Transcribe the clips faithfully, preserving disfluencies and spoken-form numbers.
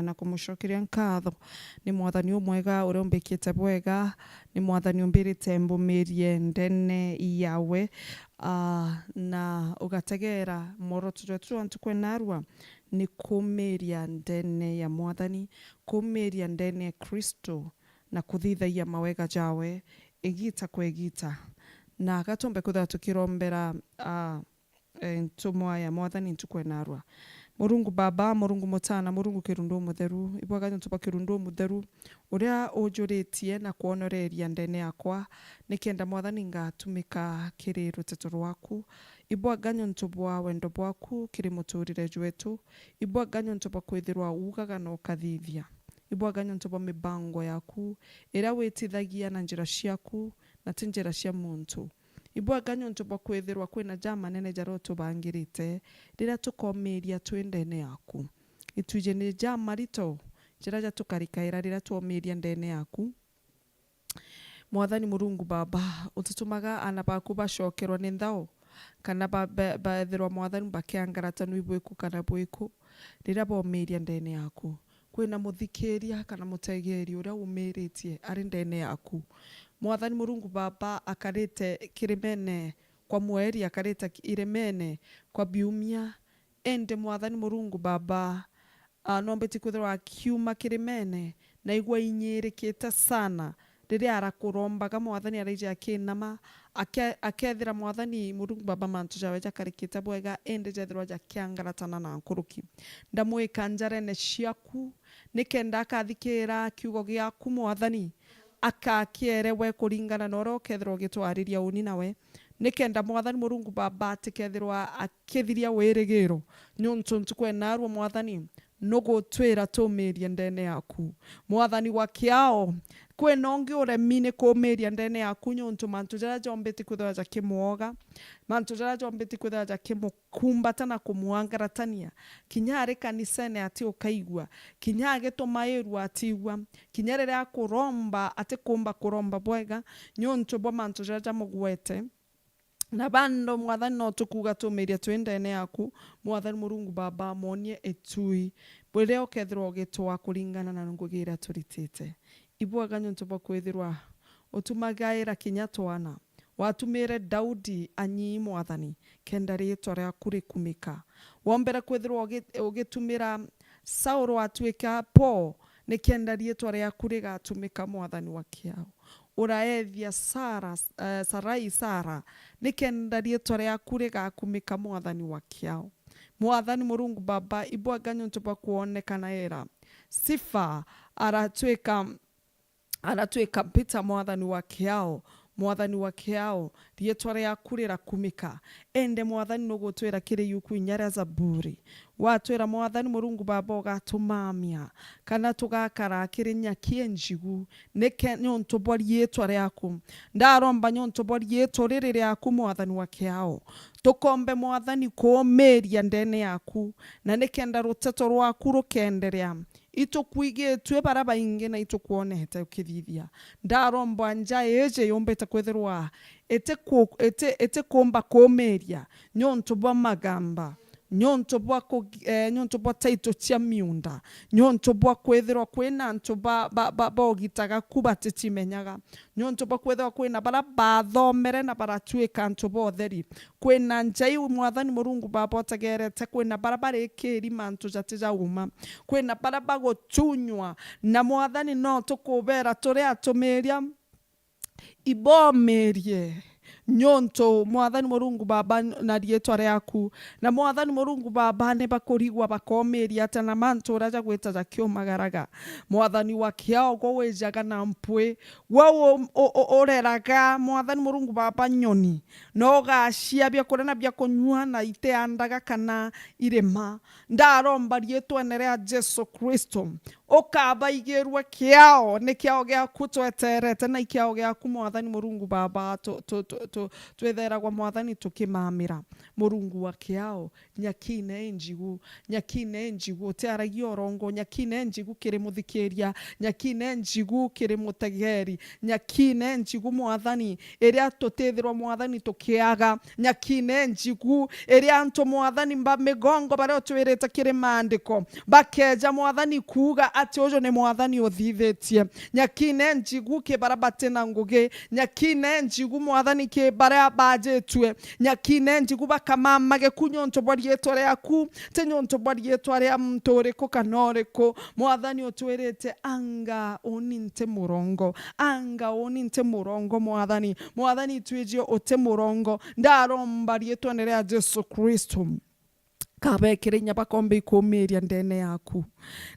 na kumucokeria nkatho. Ni Mwathani umwega uria umbikite bwega, ni Mwathani umbirite mbumirie ndene yawe, ah, na ugategera mworoto jwetu jwa ntuku ya narua ni kumiria ndene ya Mwathani, kumiria ndene ya Kristo, na kuthithagia mawega jawe igita kwa igita. Na gatumbe kwithirwa tukirombera, ah, eh, ntumwa ya Mwathani ntuku ya narua. Murungu Baba, Murungu Mutana, Murungu Kirundu Umutheru, ibwega niuntu bwa Kirundu Umutheru, uria unjuritie na kwonoreria ndene yakwa, nikenda Mwathani ngatumika kiri ruteto rwaku. Ibwega niuntu bwa wendo bwaku kiri muturire jwetu. Ibwega niuntu bwa kwithirwa uugaga na ukathithia. Ibwega niuntu bwa mibango yaku iria witithagia na njira ciaku na ti njira cia muntu. Ibwega niuntu bwa kwithirwa kwina jamanene jaria utubangirite riria tukomiria twi ndene yaku. Itwiji ni jamarito jaria jatukarikaira riria twomiria ndene yaku. Mwathani Murungu Baba, utitumaga aana baku bacokerwa ni nthao, kana ba-, ba-, baethirwa, Mwathani, bakiangaratanu ibwiku kana bwiku, riria bomiria ndene yaku. Kwina muthikiria kana mutegeri uria umiritie ari ndene yaku. Mwathani Murungu Baba akarite kirimene kwa mweri, akarite ki-, iremene kwa biumia, indi Mwathani Murungu Baba, ah, nombeti kwithirwa akiuma kirimene, naigua inyirikite sana. Riria arakurombaga, Mwathani araija akinama, ake-, akethira, Mwathani Murungu Baba, mantu jawe jakarikite bwega, indi jethirwa jakiangaratana na nkuruki. Ndamwika njarene ciaku, nikenda akathikira kiugo giaku, Mwathani, akakiere we kuringana na uria ukethirwa ugitwariria uni nawe, nikenda Mwathani Murungu Baba atikethirwa akithiria wirigiro, niuntu ntuku ya narua, Mwathani, nugutwira tumirie ndene yaku. Mwathani wa kiao, kwina ungi uremi ni kumiria ndene yaku, niuntu mantu jaria jombiti kwithirwa jakimwoga, mantu jaria jombiti kwithirwa jakimukumbata na kumwangaratania, kinya ari kanisene ati ukaigua, kinya agitumairua atigua, kinya riria akuromba atikumba kuromba bwega, niuntu bwa mantu jaria jamugwete. Na bando, Mwathani, no tukuuga tumiria twi ndene yaku, Mwathani Murungu Baba, monie itui, riria ukethirwa ugitwaa kuringana na ngugi iria turitite. Ibwega niuntu bwa kwithirwa utumagaira kinya twana. Watumire Daudi anyii, Mwathani, kenda riitwa riaku rikumika. Wombere kwithirwa ugi-, ugitumira Saulu atuika Paul, nikenda riitwa riaku rigatumika, Mwathani wa kiao. Uraethia Sara, eh, Sarai Sara, nikenda riitwa riaku rigakumika, Mwathani wa kiao. Mwathani Murungu Baba, ibwega niuntu bwa kwonekanaira. Sifa aratuika, aratuika Peter, Mwathani wa kiao, Mwathani wa kiao, riitwa riaku rirakumika. Ende, Mwathani, nugutwira kiri yuku inya ria Zaburi. Watwira, Mwathani Murungu Baba, ugatumamia, kana tugakara kiri nyaki injigu, nike-, niuntu bwa riitwa riaku. Ndaromba niuntu bwa riitwa riri riaku, Mwathani wa kiao. Tukombe, Mwathani, kuumiria ndene yaku, na nikenda ruteto rwaku rukenderea. Itukwigitue bara baingi na itukwonete ukithithia. Ndaromba nja iji yumbite kwithirwa itiku-, iti-, itikumba kuumiria niuntu bwa magamba, niuntu bwa ku-, eh, niuntu bwa title cia miunda, niuntu bwa kwithirwa kwina antu ba, ba, ba, bogitaga ku baticimenyaga, niuntu bwa kwithirwa kwina bara bathomere na baratuika antu ba utheri. Kwina nja iu, Mwathani Murungu Baba, utegerete, kwina bara barikiri mantu jati ja uma, kwina bara bagutunywa, na Mwathani, no tukubera turi atumiria, ibomirie, niuntu, Mwathani Murungu Baba, na riitwa riaku, na Mwathani Murungu Baba, ni bakurigwa bakomiria atia na mantu uria jagwita jakiumagaraga. Mwathani wa kiao, gwe wijaga na mpwi, gwe u-, u-, u-, ureraga, Mwathani Murungu Baba, nyoni, na ugacia biakuria na biakunyua na itiandaga kana irima. Ndaromba riitwene ria Jesu Kristo, Ukabaigirua kiao, ni kiao giaku tweterete, na i kiao giaku, Mwathani Murungu Baba, tu-, tu-, tu-, tu-, twitheragwa, Mwathani, tukimamira. Murungu wa kiao, nyakine injigu, nyakine injigu, utiaragia urongo, nyakine injigu kiri muthikiria, nyakine injigu kiri mutegeri, nyakine njigu, Mwathani, iria tutithirwa, Mwathani, tukiaga. Nyakine njigu iria antu, Mwathani, ba migongo baria utwirite kiri maandiko, bakeja, Mwathani, kuuga ati uju ni Mwathani uthithitie. Nyakine njigu ki baria bati na ngugi. Nyakine njigu, Mwathani, ki baria bajitue. Nyakine njigu bakamamage ku niuntu bwa riitwa riaku, ti niuntu bwa riitwa ria muntu uriku kana uriku. Mwathani, utwirite, anga uni nti murongo. Anga uni nti murongo, Mwathani. Mwathani, itwijie uti murongo. Ndaromba riitwene ria Jesu Kristo, kabekire inya bakombe ikumiria ndene yaku.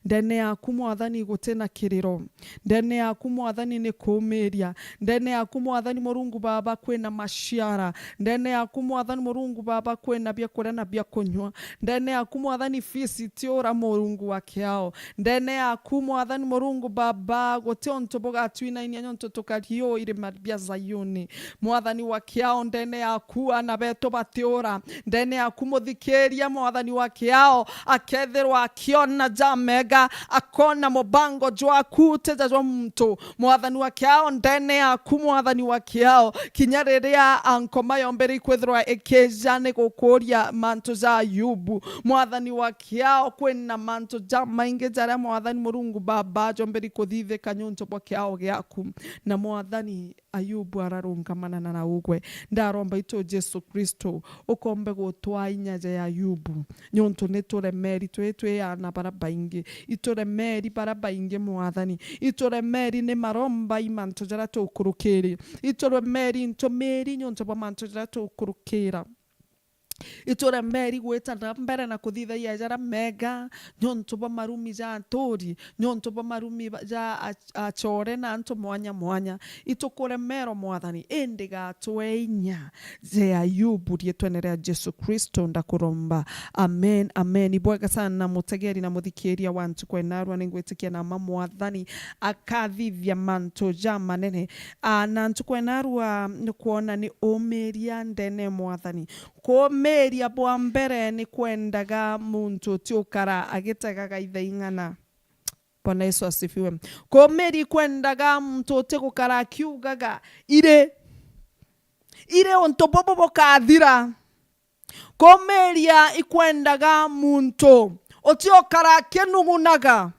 Ndene yaku, Mwathani, guti na kiriro. Ndene yaku, Mwathani, ni kumiria. Ndene yaku, Mwathani Murungu Baba, kwina maciara. Ndene yaku, Mwathani Murungu Baba, kwina biakuria na biakunywa. Ndene yaku, Mwathani, fisi itiura, Murungu wa kiao. Ndene yaku, Mwathani Murungu Baba, guti untu bugatwinainia, niuntu tukari uu irima bia Zayuni. Mwathani wa kiao, ndene yaku, ana betu batiura. Ndene yaku, muthikiria, Mwathani wa kiao, akethirwa akiona jamega, akona mubango jwaku, ti ja jwa muntu. Mwathani wa kiao, ndene yaku, Mwathani wa kiao, kinya riria nkoma yombere ikwithirwa ikija ni gukuria mantu ja Ayubu, Mwathani wa kiao, kwina mantu jamaingi jaria, Mwathani Murungu Baba, jomberi kuthithika niuntu bwa kiao giaku. Na Mwathani, Ayubu ararungamana na ugwe. Ndaromba itu Jesu Kristo, ukombe gutwaa inya ja Ayubu, niuntu ni turemeri twi twi ana bara baingi. Ituremeri bara baingi, Mwathani. Ituremeri ni maromba i mantu jaria tukurukiri. Ituremeri ntumiri niuntu bwa mantu jaria tukurukira. Ituremeri gwita na mbere na kuthithagia jaria mega, niuntu bwa marumi ja aturi, niuntu bwa marumi ba-, ja a-, achore na antu mwanya mwanya. Itukuremerwa, Mwathani, indi gatwe inya ja Ayubu, riitwene ria Jesu Kristo ndakuromba. Amen, amen. Ibwega sana, mutegeri na muthikiria wa Ntuku Enarua, ningwitikia na ma Mwathani akathithia mantu jamanene. Ah, na Ntuku Enarua, nikwona ni umiria ndene Mwathani. Kumiria bwa mbere ni kwendaga muntu utiukara agitegaga ithaing'ana. Bwana Yesu asifiwe. Kumiria ikwendaga muntu utigukara akiugaga, "Iri, iri untu bubu bukathira." Kumiria ikwendaga muntu utiukara akinugunaga.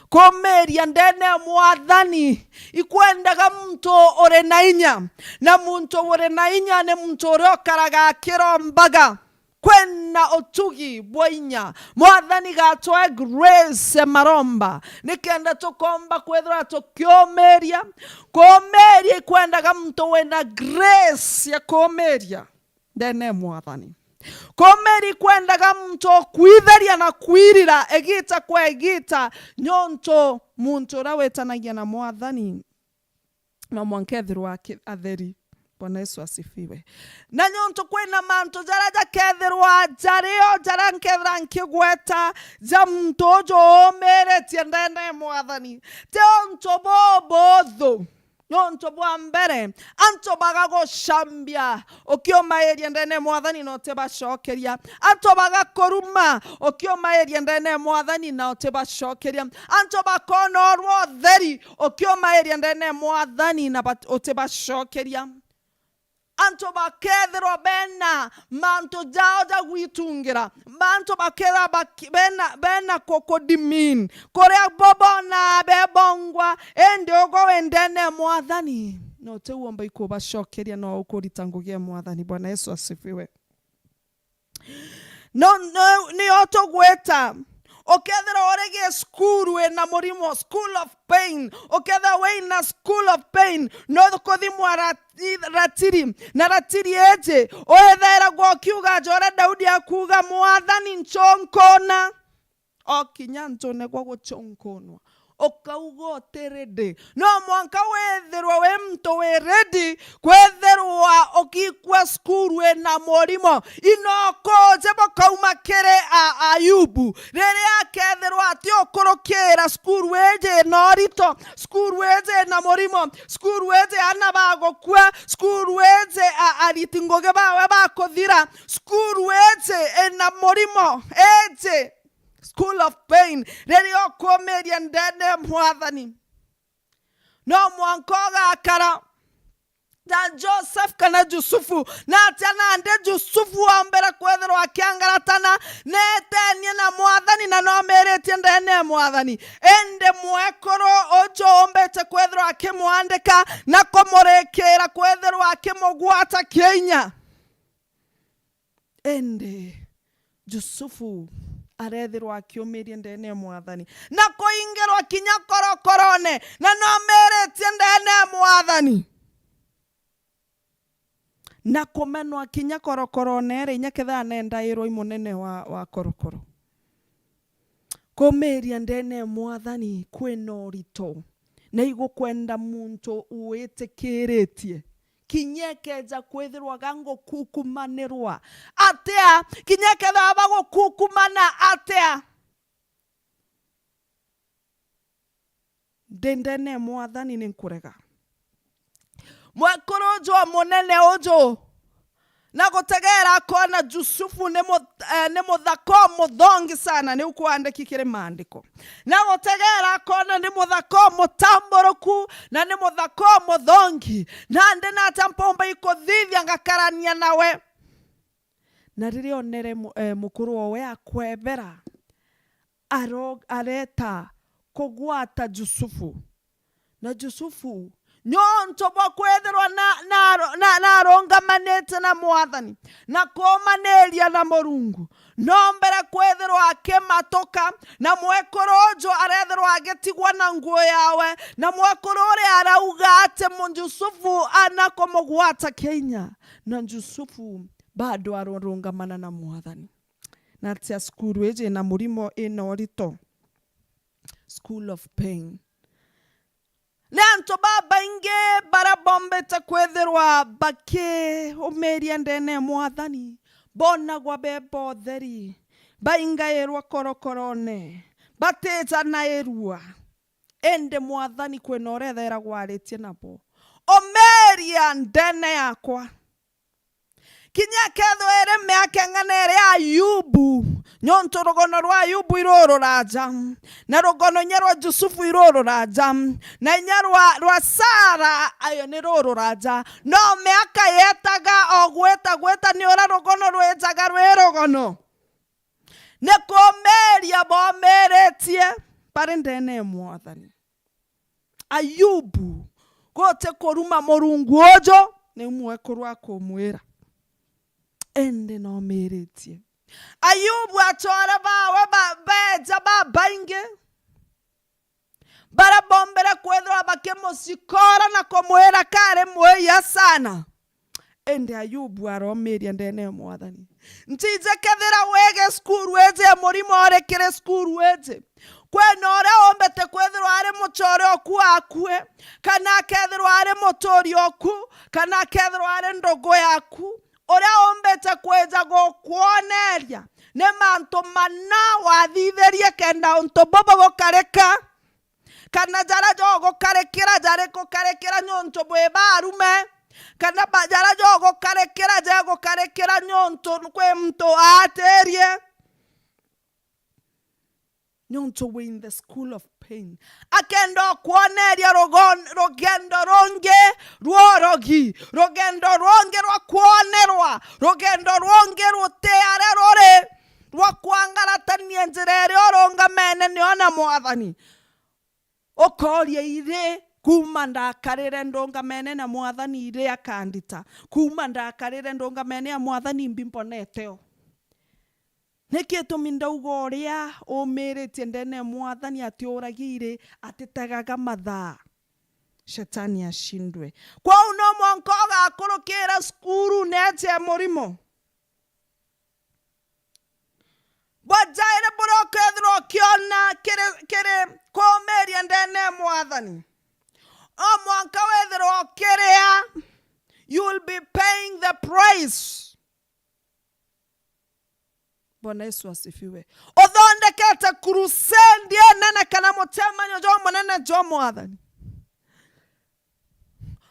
Kumiria ndene ya Mwathani ikwendaga muntu uri na inya, na muntu uri na inya ni muntu uria ukaraga akirombaga. Kwina utugi bwa inya. Mwathani gatwe grace ya maromba, nikenda tukomba kwithirwa tukiumiria. Kumiria ikwendaga muntu wina grace ya kumiria ndene ya Mwathani. Kumiria ikwendaga muntu ukwitheria na kwirira igita kwa igita, niuntu muntu uria witanagia na Mwathani no mwanka ethirwa aki-, atheri. Bwana Yesu asifiwe. Na niuntu kwina mantu jaria jakethirwa jario, jaria nkethira nkigweta ja muntu uju umiritie ndene ya Mwathani, ti untu bubuthu. Niuntu bwa mbere, antu bagagucambia ukiumairia ndene ya Mwathani na utibacokeria. Antu bagakuruma ukiumairia ndene ya Mwathani na utibacokeria. Antu bakonorwa utheri ukiumairia ndene ya Mwathani na bat-, utibacokeria. Antu bakethirwa bena mantu jao ja gwitungira, antu bakethirwa baki-, bena, bena ku-, ku demean kuria bo bona bebongwa, indi ugwe wi ndene ya Mwathani, no utiuomba ikubacokeria, no ukurita ngugi ya Mwathani. Bwana Yesu asifiwe. No, no, niyo tugwita. Ukethirwa uri gi cukuru wina murimo, school of pain, ukethirwa wina school of pain, no kuthimwa ra-, ratiri, na ratiri iji, uitheragwa ukiuga, ja uria Daudi akuuga, "Mwathani, ncunkuna." O kinya ntune gwa gucunkunwa, Ukauga uti ready. No mwanka withirwe wi muntu wi ready kwithirwa ukikua cukuru ina murimo. Inokuje bukauma kiri A-, Ayubu, riria akethirwa ati ukurukira cukuru iji ina urito, cukuru iji ina murimo, cukuru iji ana bagukua, cukuru iji a-, ariti ngugi bawe bakuthira, cukuru iji ina murimo, iji school of pain, riria ukumiria ndene ya Mwathani, no mwanka ugakara na Joseph kana Jusufu. Na atia nandi Jusufu ombere kwithirwa akiangaratana netenie na Mwathani na nomiritie ndene ya Mwathani? Indi mwekuru uju umbite kwithirwa akimwandika na kumurikira kwithirwa akimugwata kinya. Indi Jusufu arethirwa akiumiria ndene ya Mwathani, na kuingirwa kinya korokorone, na nomiritie ndene ya Mwathani, na kumenwa kinya korokorone, ere inya ketha anendairwa i munene wa, wa korokoro. Kumiria ndene ya Mwathani kwina urito, na igukwenda muntu witikiritie. Kinya ekeja kwithirwa gangukukumanirwa atia, kinya ekethirwa bagukukumana atia, ndi ndene ya Mwathani ni nkurega. Mwekuru uju o munene uju, na gutegera akona Jusufu ni mu-, eh, ni muthaka umuthongi sana, niu kwandiki kiri maandiko. Na gutegera akona ni muthaka umutamburuku, na ni muthaka umuthongi. Nandi natia mpumba ikuthithia ngakarania nawe? Na riria onere mu-, eh, mukuru owe akwebera, aro-, areta kugwata Jusufu. Na Jusufu, niuntu bwa kwithirwa na, na, na, narungamanite na Mwathani, na kuumaniria na Murungu, nombere kwithirwa akimatuka, na mwekuru uju arethirwa agitigwa na nguo yawe, na mwekuru uria arauga ati mu-, Jusufu ana kumugwata kinya, na Jusufu bado arurungamana na Mwathani. Na atia cukuru iji ina murimo ina urito? School of pain. Ni antu babaingi baria bombite kwithirwa bakiumiria ndene ya Mwathani, bonagwa be botheri, baingairwa korokorone, batijanairua. Indi Mwathani kwina uria ethaira gwaritie nabo. Umiria ndene yakwa. Kinya kethirwa iri miaka ing'ana iri ya Ayubu, niuntu rugono rwa Ayubu irururaja, na rugono inya rwa Jusufu irururaja, na inya rwa, rwa Sara ayo ni rururaja. No miaka yetaga o gwita gwita, ni uria rugono rwijaga rwi rugono. Ni kumiria bomiritie bari ndene ya Mwathani. Ayubu, guti kuruma Murungu uju, niu mwekuru akumwira. Indi nomiritie. Ayubu, achore bawe ba-, beja babaingi baria bombire kwithirwa bakimucikora na kumwira kari mwiya sana. Indi Ayubu aromiria ndene ya Mwathani. Ntiji kethira wige cukuru iji ya murimo uri kiri cukuru iji. Kwina uria umbite kwithirwa ari muchore oku akue, kana akethirwa ari muturi oku, kana akethirwa ari ndugu yaku, uria umbite kwija gukwoneria ni mantu mana wathithirie kenda untu bubu bukarika. Kana jaria jogukarikira jari gukarikira niuntu bwi barume, kana ba-, jaria jogukarikira jegukarikira niuntu kwi muntu aatirie. Niuntu we in the school of pain. Akenda ukwoneria rugon-, rugendo rungi rwa urogi, rugendo rungi rwa kwonerwa, rugendo rungi ruti aria ruri rwa kwangaratania njira iria urungamene nio na Mwathani. Ukoria iri, kuuma ndakarire ndungamene na Mwathani iri akandita? Kuuma ndakarire ndungamene ya Mwathani imbi mboneteo? Niki gitumi ndauga uria umiritie ndene ya Mwathani atiuragi iri, atitegaga mathaa? Shetani ashindwe. Kwou no mwanka ugakurukira cukuru neje murimo. Bwajaire buria ukethirwa ukiona kiri, kiri kuumiria Mwathani. O mwanka withirwa ukiria, you will be paying the price. Bwana Yesu asifiwe. Uthondekete crusade inene kana mucemanio jwa munene jwa Mwathani.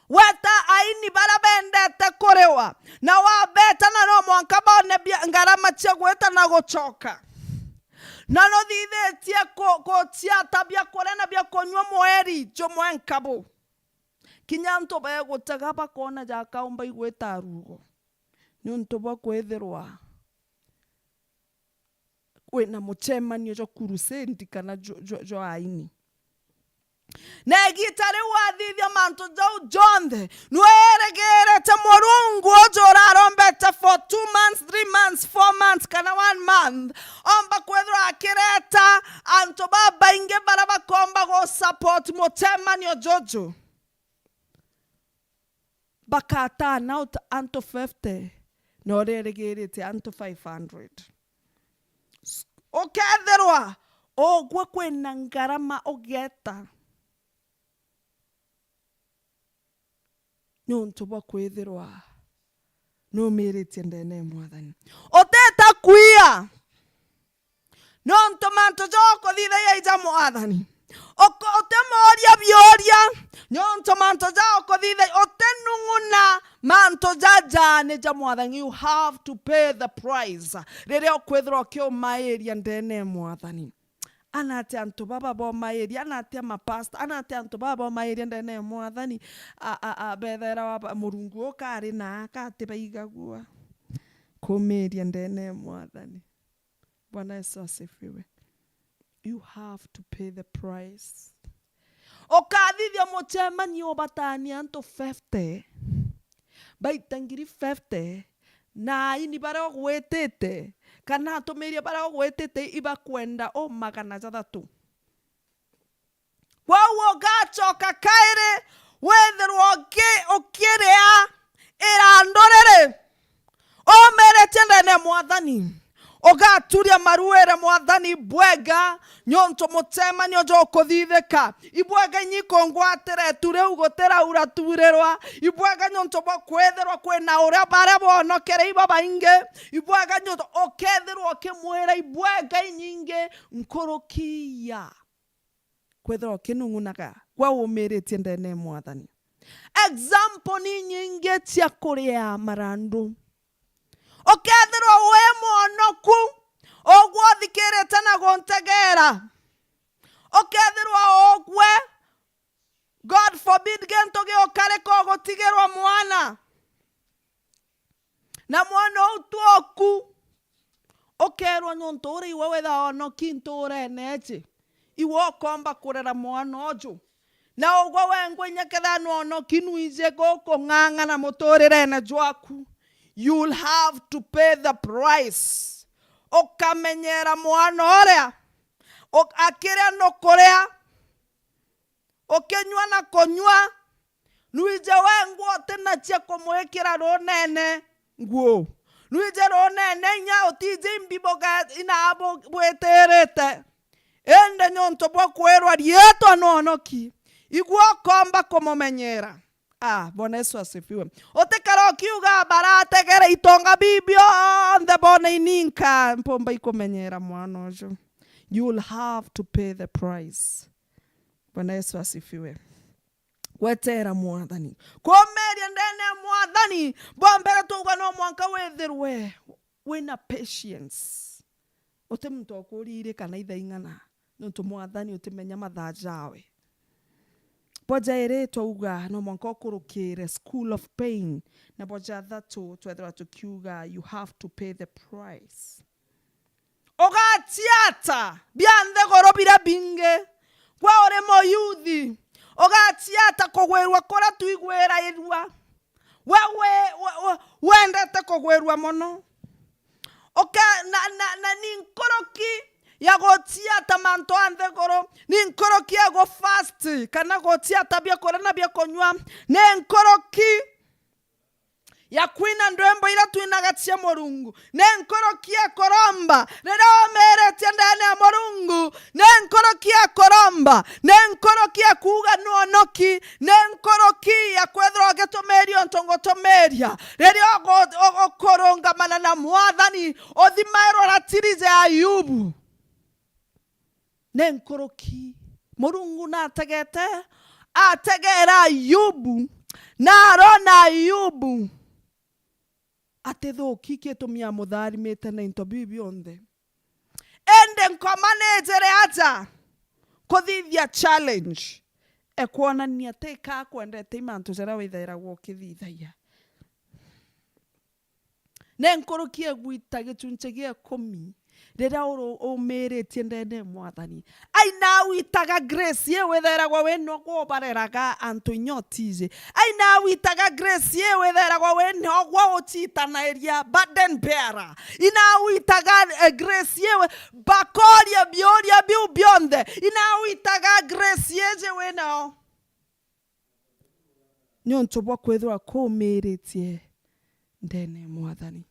Weta aini baria bendete kuriwa, na wabeta na no mwanka bone bia, ngarama cia gwita na gucoka. Na nuthithitie ku-, guciata bia kuria na bia kunyua mweri jumwe nkabu. Kinya antu begutega bakona jakaumba igwita rugo. Niuntu bwa kwithirwa wina mucemanio jwa crusade kana jwa, jwa, jwa aini. Na igita riu wathithia mantu jau jonthe, nwirigirite Murungu uju urarombete for two months, three months, four months, kana one month, omba kwithirwa akireta antu babaingi baria bakomba gu support mucemanio juju. Baka turn out antu fifty, na urerigirite antu five hundred. S-, ukethirwa ugwe kwina ngarama ugeta, niuntu bwa kwithirwa numiritie ndene ya Mwathani. Utita kwia. Nontu mantu ja ukuthithagia i ja Mwathani. Uko-, utimuuria biuria, nontu mantu ja ukuthithagia, utinung'una mantu jaja ni ja Mwathani. You have to pay the price. Riria ukwithirwa ukiumairia ndene ya Mwathani. Ana atia antu baba bomairia, ana atia mapasta, ana atia antu baba bomairia ndene ya Mwathani, a, a, a, bethaira waba, Murungu ukari na aka ati baigagua. Kumiria ndene ya Mwathani. Bwana Yesu asifiwe. You have to pay the price. Ukathithia mucemanio ubatania antu fifty, baita ngiri fifty, na aini baria ugwitite, kana atumiria baria ugwitite ibakwenda o magana jathatu. Kwou ugacoka kairi, withirwa uki-, ukiria irandu riri, umiritie ndene ya Mwathani. Ugaturia maru wire Mwathani, ibwega niuntu mucemanio jukuthithika. Ibwega inyi kungwatira itu riu gutiraura turirwa. Ibwega niuntu bwa kwithirwa kwina uria baria bwonokere ibabaingi. Ibwega niuntu ukethirwa ukimwira ibwega inyingi nkuruki ya kwithirwa ukinung'unaga gwa umiritie ndene ya Mwathani. Example ni nyingi cia kuria marandu. Ukethirwa wi mwonoku, ugwe uthikirite na guntegera. Ukethirwa ugwe, God forbid, gintu giukarika ugutigirwa mwana. Na mwana uu twoku, ukeerwa niuntu uria iwe withaga onoki ntuurene iji, iwe ukoomba kurera mwana uju. Na ugwe wengwa inya kethira nwonoki nwiji gukung'ang'ana mutuurirene jwaku, you'll have to pay the price. Ukamenyera mwana uria, uk-, akiria nukuria, ukinyua na kunyua, nwije wengwa utina cia kumwikira ruunene nguu. Nwije ruunene inya utiji imbiboga ina bu-, bwitirite. Indi niuntu bwa kwirwa riitwa nwonoki, igwe ukoomba kumumenyera. Ah, Bwana Yesu asifiwe. Utikara ukiuga, "Barategere itonga biu bionthe boone ininka, mpumba ikumenyera mwana uju." You'll have to pay the price. Bwana Yesu asifiwe. Gwetera Mwathani. Kuumiria ndene ya Mwathani, bwa mbere twauga no mwanka withirwe wina patience. Uti muntu ukuririka na ithaa ing'ana, niuntu Mwathani utimenya mathaa jawe. Bwa jairi twauga no mwanka ukurukire school of pain, na bwa jathatu twethirwa tukiuga you have to pay the price. Ugaciata bia nthiguru biria bingi. Gwe uri muyuthi, ugaciata kugwirua kuria twigwirairua. We, we, we, we, wendete kugwirua mono. Uka-, na, na, na ni nkuruki ya guciata mantu a nthiguru, ni nkuruki ya gufast, kana guciata bia kuria na bia kunyua, ni nkuruki ya kwina ndwimbo iria twinaga cia Murungu. Ni nkuruki ya kuromba. Riria umiritie ndene ya Murungu, ni nkuruki ya kuromba. Ni nkuruki ya kuuga nwonoki, ni nkuruki ya kwithirwa ugitumiria untu ngutumiria. Riria ugu-, u-, ukurungamana na Mwathani, uthimairwa ratiri ja Ayubu. Ni nkuruki. Murungu nategete, ategeera Ayubu, na arona Ayubu atithuki gitumi amutharimite na into biu bionthe. Indi Nkoma ni ijire aja kuthithia challenge, ekwonania ti ka akwendete i mantu jaria withairagwa ukithithagia. Ni nkuruki egwita gichunchi gia ikumi riria uru-, umiritie ndene ya Mwathani. Ai, na witaga grace iu withairagwa wi nogwa ubareraga antu inya utiji. Ai, na witaga grace iu withairagwa wi nogwa uchitanairia, burden bearer. Ina witaga, eh, grace iu bakoria biuria biu bionthe. Ina witaga grace iji wi nao. Niuntu bwa kwithirwa kumiritie ndene ya Mwathani.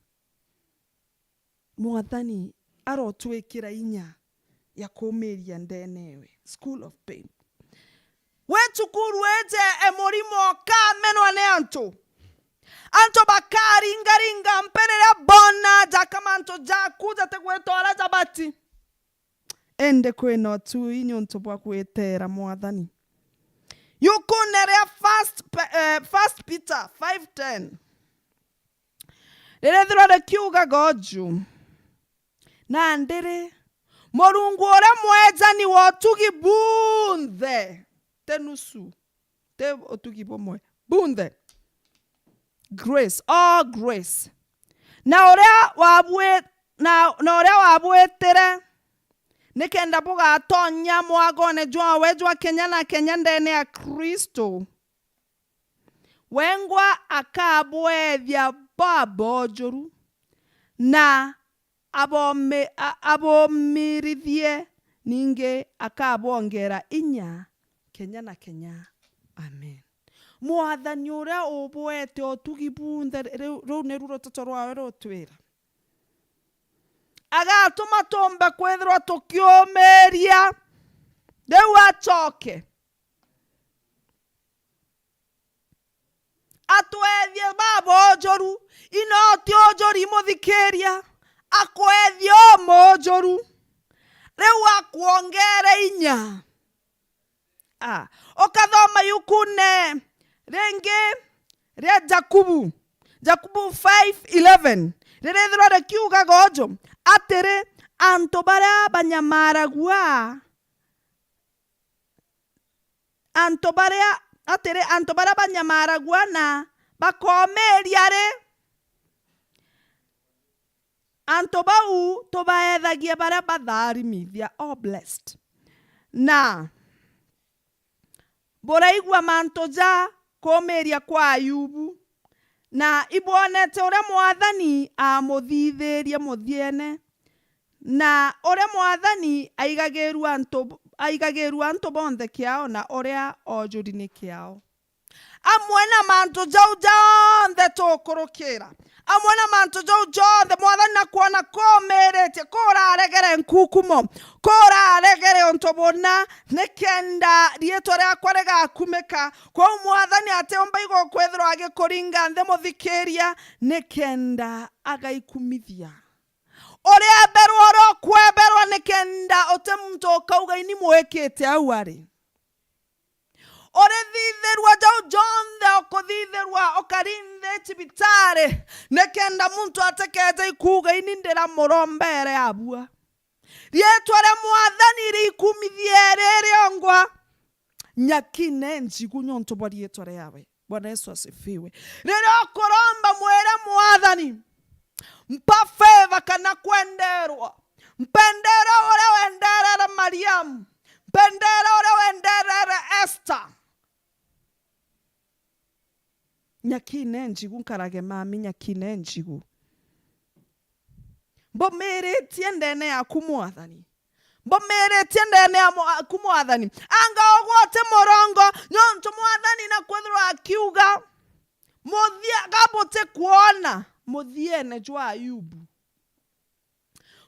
Mwathani arotwikira inya ya kumiria ndene ewe. School of Pain. Wi cukuru iji e murimo ukamenwa ni antu. Antu bakaringaringa mpi riria boona jaka mantu jaku jatigwita uria jabati. Indi kwina utui niuntu bwa gwiteera Mwathani. Yukuune ria First Pe-, eh, First Peter five ten, ririthirwa rikiugaga uju, nandi ri, Murungu uria mwenjani wa utugi bunthe, ti nusu, ti utugi bumwe, bunthe. Grace, all grace. Na uria wabwi-, na, na uria wabwitire, nikenda bugatonya mwagone jwawe jwa kenya na kenya ndene ya Kristo. Wengwa akabwethia bwa boojuru, na abomi-, a-, abomirithie, ningi akabongera inya kenya na kenya. Amen. Mwathani uria ubwete utugi bunthe, riu, riu niru ruteto rwawe rutwira. Agatuma tumbe kwithirwa tukiumiria, riu acoke atwethie baboojuru, ino ti ujuri muthikiria, akwethie umuujuru, riu akwongere inya. Ah, ukathoma yukuune ringi ria Jakubu, Jakubu five eleven, ririthirwa rikiugaga uju, atiri, antu baria banyamaragua, antu baria, atiri, antu baria banyamaragua na bakomiria ri, antu bau tubaethagia baria batharimithia, all blessed. Na buraigua mantu ja kumiria kwa Ayubu, na ibwonete uria Mwathani aamuthithirie muthiene, na uria Mwathani aigagirua antu, aigagirua antu bonthe kiao, na uria oojuri ni kiao. Amwe na mantu jau jonthe tukurukira, amwe na mantu jau jonthe, Mwathani nakwona kumiritie, kuraregere nkukumo, kuraregere untu buna, nikenda riitwa riakwa rigakumika. Kwou Mwathani atiumba igukwithirwa agikuringa nthi, muthikiria, nikenda agaikumithia. Urieberwa uria ukweberwa, nikenda uti muntu ukauga, "Ini mwikite au ari." Urithithirua jau jonthe ukuthithirua, ukari nthi cibitari, nikenda muntu atikeeja ikuuga, "Ini ndiramurombeere abua." Riitwa ria Mwathani riikumithie ririongwa nyakine njigu niuntu bwa riitwa riawe. Bwana Yesu asifiwe. Riria ukuromba, mwire Mwathani, mpa favor kana kwenderwa. Mpendeere uria wendereere Mariamu. Mpendeere uria wendereere Esther. Nyakine njigu nkarage mami, nyakine njigu. Mbumiritie ndene yaku, Mwathani. Mbumiritie ndene ya mwa-, yaku, Mwathani. Anga ugwe uti murongo, niuntu Mwathani nakwithirwa akiuga, muthia, ga buti kwona muthiene jwa Ayubu.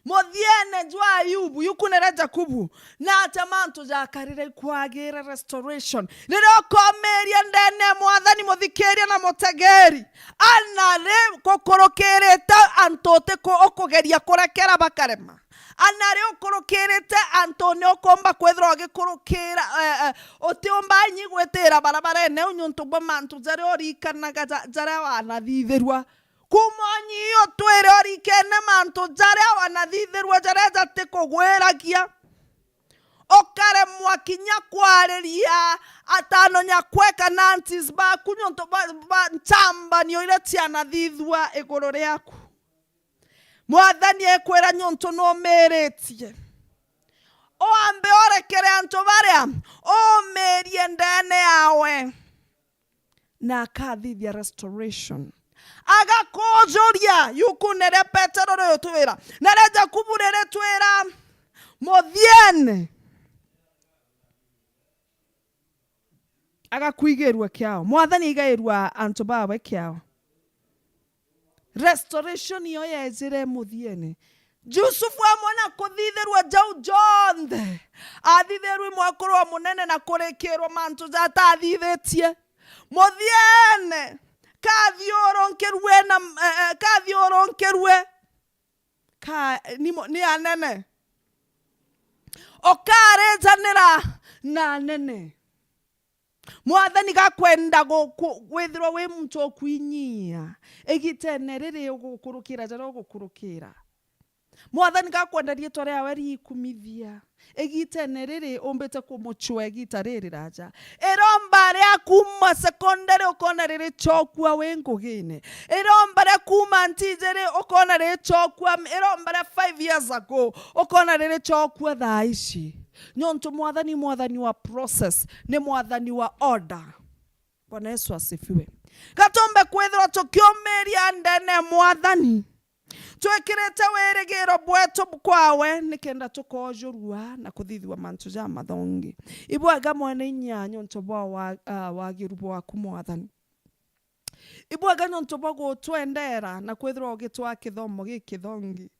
Muthiene jwa Ayubu, yukunere Jakubu, na atia mantu jakarire ikwagira restoration. Riria ukomiria ndene ya Mwathani, muthikiria na mutegeri, ana ri gukurukirite antu utiku-, ukugeria kurekera bakarema. Ana ri ukurukirite antu ni ukumba kwithirwa ugikurukira, eh, eh, utiumba inyi gwitira barabarene u niuntu bwa mantu jaria urikanaga ja-, jaria wanathithirua. Kuuma unyi utwire urikene mantu jaria wanathithirua jaria jatikugwiragia. Ukaremwa kinya kwariria atano nyakwe kana aunties baku niuntu bwa, bwa nchambanio iria cianathithua iguru riaku. Mwathani ekwira niuntu numiritie. Wambe urekere antu baria, umirie ndene yawe. Na akathithia restoration. Agakujuria, yukune ria Petero riutwira. Na ria Jakubu riritwira, muthiene. Agakwigirua kiao. Mwathani igairua antu bawe kiao. Restoration iyo yejire muthiene. Jusufu amwe na kuthithirua jau jonthe, athithirue mwekuru wa munene na kurikirwa mantu jatathithitie. Muthiene, kathiurunkirue na, eh, eh, kathiurunkirue. Ka, ni mo-, ni anene. Ukarijanira na anene. Mwathani gakwenda gu-, ku-, gwithirwa wi muntu ukwinyia igitene riri ugukurukira jaria ugukurukira. Mwathani gakwenda riitwa riawe riikumithia igitene riri umbite kumucua igita riri raja. Iromba ria kuuma secondary ukona riri chokua wi ngugine. Iromba ria kuuma ntijiri ukona riri chokua, iromba ria five years ago ukona riri chokua thaa ici. Niuntu Mwathani, Mwathani wa process, ni Mwathani wa order. Bwana Yesu asifiwe. Gatumbe kwithirwa tukiumiria ndene ya Mwathani, twikirite wirigiro bwetu kwawe, nikenda tukoojurua na kuthithua mantu jamathongi. Ibwega mwene inya niuntu bwa wa-, ah, wagiru bwaku Mwathani. Ibwega niuntu bwa gutwendera na kwithirwa ugitwaa kithomo gikithongi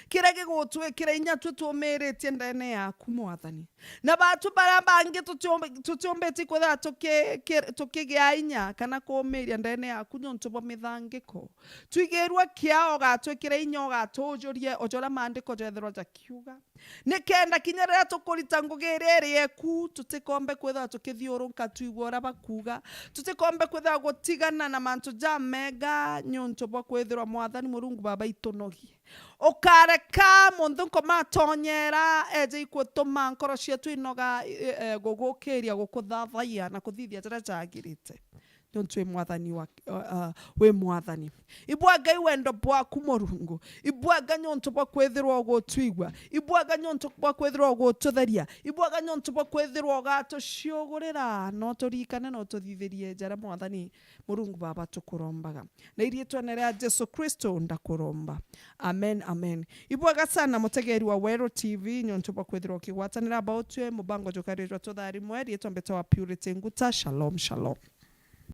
kiria gigutwikira inya twi twumiritie ndene yaku, Mwathani. Na batu baria bangi tutiumbi-, tutiumbiti kwithira tuki-, ki-, tukigia inya kana kuumiria ndene yaku niuntu bwa mithangiko. Twigirue kiao, ugatwikira inya, ugatujurie o juria maandiko jethirwa jakiuga. Nikenda kinya riria tukurita ngugi iria iri yeku, tutikombe kwithirwa tukithiurunka twigua uria bakuuga. Tutikombe kwithirwa gutigana na mantu jamega, niuntu bwa kwithirwa Mwathani Murungu Baba itunogie. Ukareka munthu nkoma atonyera eje ikwituma nkoro cietu inoga, e, e, gugukiria, gukuthathaia na kuthithia jaria jagirite. Niuntu wi Mwathani wa, uh, uh, wi Mwathani. Ibwega i wendo bwaku Murungu. Ibwega niuntu bwa kwithirwa ugutwigua. Ibwega niuntu bwa kwithirwa ugututheria. Ibwega niuntu bwa kwithirwa ugatuciugurira, no turirikane, no tuthithirie jaria Mwathani Murungu Baba tukurombaga. Na iriitwene ria Jesu Kristo ndakuromba. Amen, amen. Ibwega sana mutegeri wa Weru T V, niuntu bwa kwithirwa ukigwatanira bao twi mubango jukarirwa tutharimwe, riitwa mbetawa Purity Nguta. Shalom, shalom.